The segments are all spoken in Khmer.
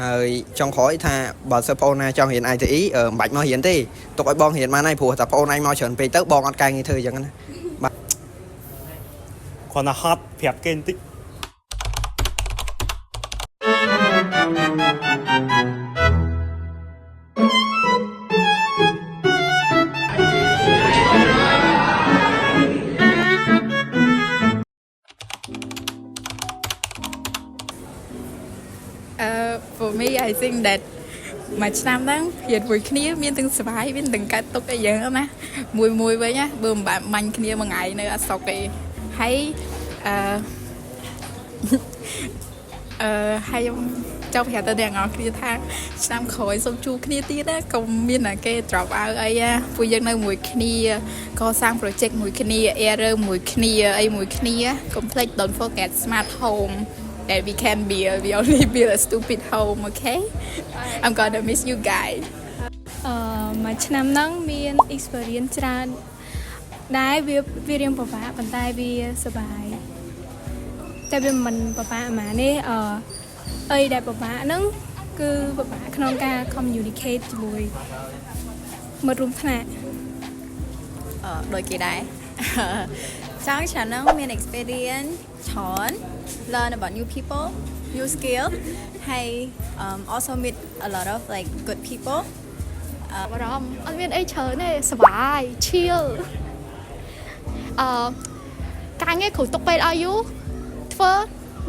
ហើយចុងក្រោយថាបើសិនបងណាចង់រៀន ITE មិនបាច់មករៀនទេទុកឲ្យបងរៀនបានហើយព្រោះតែបងឯងមកច្រើនពេកទៅបងអត់ការងារធ្វើអញ្ចឹងណា គ្រាន់តែហត់ប្រាប់គេបន្តិច For me, I think that មួយឆ្នាំហ្នឹងរៀនមួយគ្នាមានទាំងសប្បាយមានទាំងកើតទុក្ខអីយ៉ាងណាមួយមួយវិញណាបើមិនបានបាញ់គ្នាមួយថ្ងៃនៅអត់សុខទេហើយអឺ អឺហើយខ្ញុំចង់ប្រាប់ទៅអ្នកនរគ្នាថាឆ្នាំក្រោយសូមជួបគ្នាទៀតណាកុំមានតែគេ drop out អីណាពួកយើងនៅមួយគ្នាកសាង project មួយគ្នា error មួយគ្នាអីមួយគ្នាកុំភ្លេច don't forget smart home that we can build. We only build a stupid home. Okay, I'm gonna miss you guys. អឺមួយឆ្នាំហ្នឹងមាន experience ច្រើនដែរវាវារៀងពិបាកប៉ុន្តែវាសប្បាយតែវាមិនពិបាកហ្មងនេះអឺអីដែលពិបាកហ្នឹងគឺពិបាកក្នុងការ communicate ជាមួយមិត្តរួមថ្នាក់ អឺដូចគេដែរ ចង់ឆ្នាំហ្នឹងមាន experience ច្រើន learn about new people, new skill ហើយ also meet a lot of like good people. អារម្មណ៍អត់មានអីច្រើនទេសប្បាយ chill អឺការងារគ្រូទុកពេលឲ្យយូរធ្វើ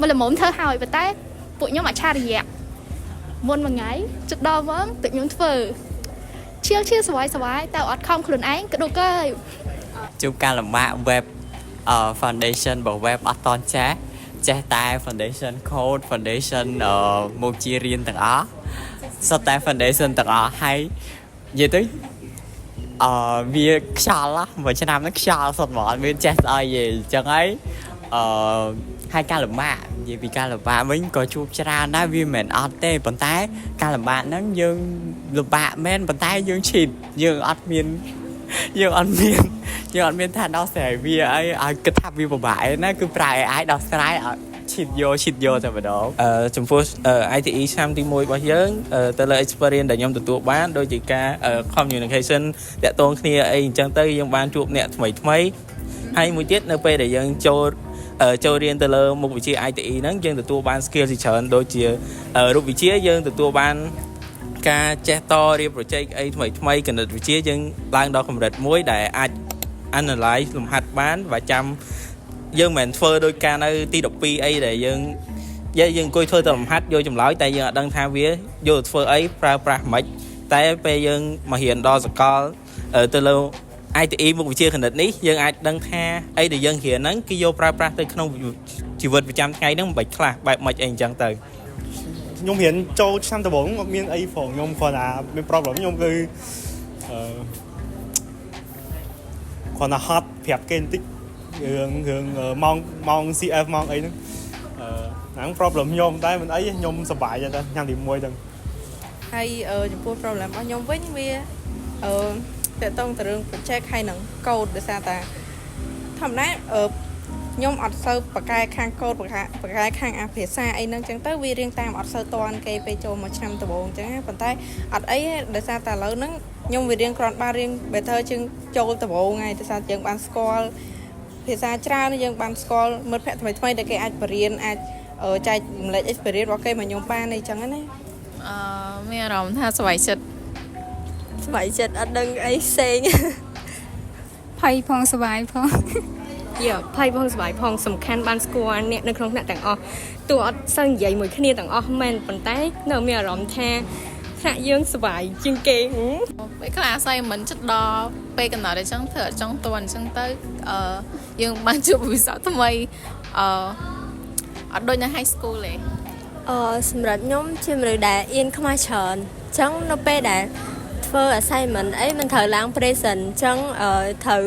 មកល្មមធ្វើហើយប៉ុន្តែពួកខ្ញុំអច្ឆរិយៈមុនមួយថ្ងៃជិតដល់ហ្មងទឹកខ្ញុំធ្វើ chill chill សប្បាយសប្បាយតែអត់ខំខ្លួនឯងក្ដុកហើយ ជួបការលំបាក web អឺ foundation របស់ web អត់តន់ចេះចេះតែ foundation code foundation អឺមុខជារៀនទាំងអស់សុទ្ធតែ foundation ទាំងអស់ហើយនិយាយទៅអឺវាខ្យល់ណាមួយឆ្នាំហ្នឹងខ្យល់សុទ្ធហ្មងអត់មានចេះស្អីទេអញ្ចឹងហើយអឺហើយការលំបាកនិយាយពីការលំបាកវិញក៏ជួបច្រើនដែរវាមិនមែនអត់ទេប៉ុន្តែការលំបាកហ្នឹងយើងលំបាកមែនប៉ុន្តែយើងឈីតយើងអត់មាន យើងអត់មានយើងអត់មានថាដោះស្រាយវាអីឲ្យគិតថាវាពិបាកអីណាគឺប្រើ AI ដោះស្រាយឲ្យឈីតយកឈីតយកតែម្ដង អឺចំពោះអឺ ITE ឆ្នាំទី1របស់យើងអឺទៅលើ experience ដែលខ្ញុំទទួលបានដូចជាការអឺ communication តាក់ទងគ្នាអីអញ្ចឹងទៅយើងបានជួបអ្នកថ្មីថ្មីហើយមួយទៀតនៅពេលដែលយើងចូលអឺចូលរៀនទៅលើមុខវិជ្ជា ITE ហ្នឹងយើងទទួលបាន skill ជាច្រើនដូចជាអឺរូបវិទ្យាយើងទទួលបានការចេះតរៀប project អីថ្មីថ្មីគណិតវិទ្យាយើងឡើងដល់កម្រិតមួយដែលអាច analyze លំហាត់បានបើចាំយើងមិនមែនធ្វើដោយការនៅទី12អីដែលយើងយើងយើងអង្គុយធ្វើតែលំហាត់យកចម្លើយតែយើងអត់ដឹងថាវាយកទៅធ្វើអីប្រើប្រាស់មិនតែពេលយើងមករៀនដល់សកលទៅលើ ITE មុខវិជ្ជាគណិតនេះយើងអាចដឹងថាអីដែលយើងរៀនហ្នឹងគឺយកប្រើប្រាស់ទៅក្នុងជីវិតប្រចាំថ្ងៃហ្នឹងមិនបាច់ខ្លះបែបម៉េចអីអញ្ចឹងទៅ ខ្ញុំរៀនចូលឆ្នាំដំបូងអត់មានអីផងខ្ញុំគ្រាន់តែមាន problem ខ្ញុំគឺអឺគ្រាន់តែហត់ប្រាប់គេបន្តិចរឿងរឿងម៉ោងម៉ោង CF ម៉ោងអីហ្នឹងអឺហ្នឹង problem ខ្ញុំតែមិនអីខ្ញុំសប្បាយតែឆ្នាំទី1ហ្នឹង ហើយចំពោះ problem របស់ខ្ញុំវិញវាអឺតកតងទៅរឿង project ហើយនឹង code ដោយសារតាធម្មតាអឺខ្ញុំអត់សូវប្រកែខាង code ប្រកែប្រកែខាងអាភាសាអីហ្នឹងចឹងទៅវារៀងតាមអត់សូវតាន់គេពេលចូលមកឆ្នាំដំបូងចឹងណាប៉ុន្តែអត់អីទេដោយសារតែឥឡូវហ្នឹងខ្ញុំវារៀងគ្រាន់បានរៀង better ជាងចូលដំបូងហើយដោយសារយើងបានស្គាល់ភាសាច្រើនយើងបានស្គាល់មិត្តភក្តិថ្មីថ្មីដែលគេអាចបរៀនអាចចែករំលែក experience របស់គេមកខ្ញុំបានអីចឹងណា អឺមានអារម្មណ៍ថាសប្បាយចិត្ត សប្បាយចិត្តអត់ដឹងអីផ្សេង ភ័យផងសប្បាយផង យ៉ាភ័យផងសប្បាយផងសំខាន់បានស្គាល់អ្នកនៅក្នុងថ្នាក់ទាំងអស់ទោះអត់សូវនិយាយមួយគ្នាទាំងអស់មែនប៉ុន្តែនៅមានអារម្មណ៍ថាថ្នាក់យើងសប្បាយជាងគេ ពេលខ្លះ assignment ចិត្តដល់ពេលកំណត់អញ្ចឹងធ្វើអត់ចង់ទាន់អញ្ចឹងទៅអឺយើងបានជួបវិស័យថ្មីអឺអត់ដូចនៅ high school ទេ អឺសម្រាប់ខ្ញុំជាមនុស្សដែលអៀនខ្មាស់ច្រើនអញ្ចឹងនៅពេលដែលធ្វើ assignment អីមិនត្រូវឡើង present អញ្ចឹងអឺត្រូវ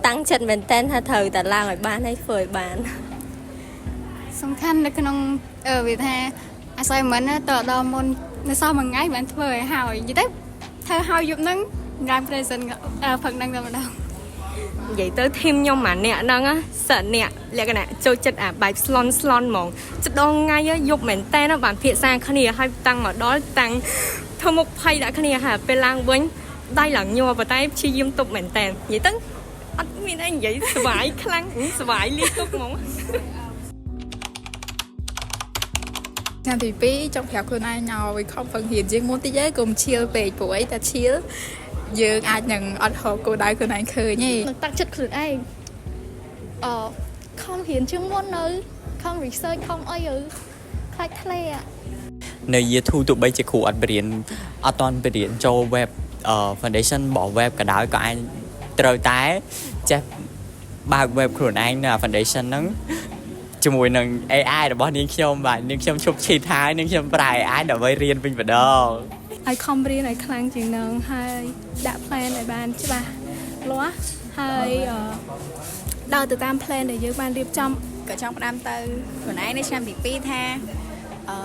តាំងចិត្តមែនតើថាត្រូវតែឡើងឲ្យបានហើយធ្វើឲ្យបាន សំខាន់នៅក្នុងអឺវាថា assignment ណាតដល់មុននៅសល់មួយថ្ងៃបានធ្វើឲ្យហើយនិយាយទៅធ្វើហើយយប់ហ្នឹងឡើង present ផឹកហ្នឹងតែម្ដង និយាយទៅ team ខ្ញុំម្នាក់ហ្នឹងណាសិតអ្នកលក្ខណៈចូលចិត្តអាបែបស្លន់ស្លន់ហ្មងចដងថ្ងៃយប់មែនតើណាបានភាសាគ្នាហើយតាំងមកដល់តាំងធ្វើមុខភ័យដាក់គ្នាហើយពេលឡើងវិញដៃឡើងញ័រប៉ុន្តែព្យាយាមទប់មែនតើនិយាយទៅអត់មានអីនិយាយស្វាយខ្លាំងស្វាយលីទុកហ្មង ឆ្នាំទី2ចង់ប្រាប់ខ្លួនឯងឲ្យខំប្រឹងរៀនជាងមុនតិចឯងកុំ chill ពេកព្រោះអីតែ chill យើងអាចនឹងអត់រកគោលដៅខ្លួនឯងឃើញទេ នឹងតាំងចិត្តខ្លួនឯងអឺខំរៀនជាងមុននៅខំ research ខំអីទៅខ្លាចធ្លាក់ នៅ year 2ទោះបីជាគ្រូអត់បរៀនអត់តន់បរៀនចូល web foundation របស់ web ក៏ដោយក៏អាចត្រូវតែចេះបើក web ខ្លួនឯងនៅ foundation ហ្នឹងជាមួយនឹង AI របស់នាងខ្ញុំបាទនាងខ្ញុំឈប់ cheat ហើយនាងខ្ញុំប្រើ AI ដើម្បីរៀនវិញម្ដង ឲ្យខំរៀនឲ្យខ្លាំងជាងនឹងហើយដាក់ plan ឲ្យបានច្បាស់លាស់ហើយអឺដើរទៅតាម plan ដែលយើងបានរៀបចំ ក៏ចង់ផ្ដាំទៅខ្លួនឯងនៅឆ្នាំទី2ថាអឺ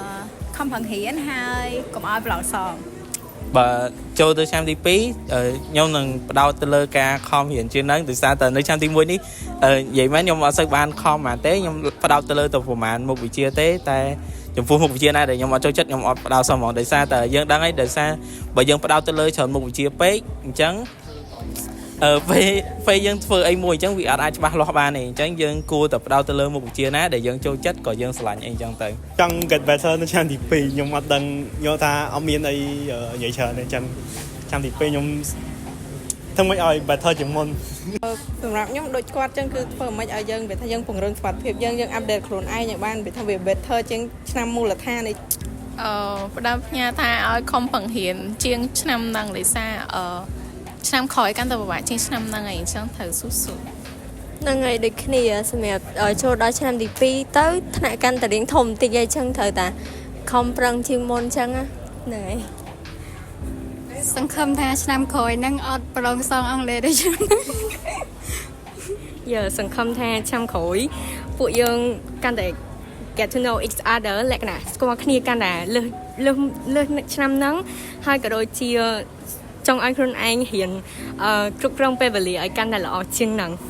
ខំប្រឹងរៀនហើយកុំឲ្យប្រឡងសង បើចូលទៅឆ្នាំទី2ខ្ញុំនឹងផ្ដោតទៅលើការខំរៀនជាងហ្នឹងដោយសារតែនៅឆ្នាំទី1នេះនិយាយមែនខ្ញុំអត់សូវបានខំហ្មងទេខ្ញុំផ្ដោតទៅលើទៅប្រហែលមុខវិជ្ជាទេតែចំពោះមុខវិជ្ជាណាដែលខ្ញុំអត់ចូលចិត្តខ្ញុំអត់ផ្ដោតសោះហ្មងដោយសារតែយើងដឹងហើយដោយសារបើយើងផ្ដោតទៅលើច្រើនមុខវិជ្ជាពេកអញ្ចឹងអឺពេលពេលយើងធ្វើអីមួយអញ្ចឹងវាអត់អាចច្បាស់លាស់បានទេអញ្ចឹងយើងគួរតែផ្ដោតទៅលើមុខវិជ្ជាណាដែលយើងចូលចិត្តក៏យើងស្រឡាញ់អីអញ្ចឹងទៅ ចង់ get better នៅឆ្នាំទី2ខ្ញុំអត់ដឹងយល់ថាអត់មានអីនិយាយច្រើនទេអញ្ចឹងឆ្នាំទី2ខ្ញុំធ្វើម៉េចឲ្យ better ជាងមុន សម្រាប់ខ្ញុំដូចគាត់ចឹងគឺធ្វើមិនឲ្យយើងវាថាយើងពង្រឹងសមត្ថភាពយើងយើង update ខ្លួនឯងឲ្យបានវាថាវា better ជាងឆ្នាំមូលដ្ឋាននេះ អឺផ្ដាំផ្ញើថាឲ្យខំប្រឹងរៀនជាងឆ្នាំហ្នឹងដោយសារអឺឆ្នាំក្រោយកាន់តែពិបាកជាងឆ្នាំហ្នឹងហើយអញ្ចឹងត្រូវស៊ូស៊ូ ហ្នឹងហើយដូចគ្នាសម្រាប់ចូលដល់ឆ្នាំទី2ទៅថ្នាក់កាន់តែរៀងធំបន្តិចអីចឹងត្រូវតាខំប្រឹងជាងមុនចឹងណាហ្នឹងហើយ សង្ឃឹមថាឆ្នាំក្រោយហ្នឹងអត់ប្រឡងសងអង់គ្លេសដូចឆ្នាំហ្នឹង យើសង្ឃឹមថាឆ្នាំក្រោយពួកយើងកាន់តែ get to know each other លក្ខណៈស្គាល់គ្នាកាន់តែលើសលើសលើសឆ្នាំហ្នឹងហើយក៏ដូចជាចង់ឲ្យខ្លួនឯងរៀនអឺគ្រប់គ្រងពេលវេលាឲ្យកាន់តែល្អជាងហ្នឹង។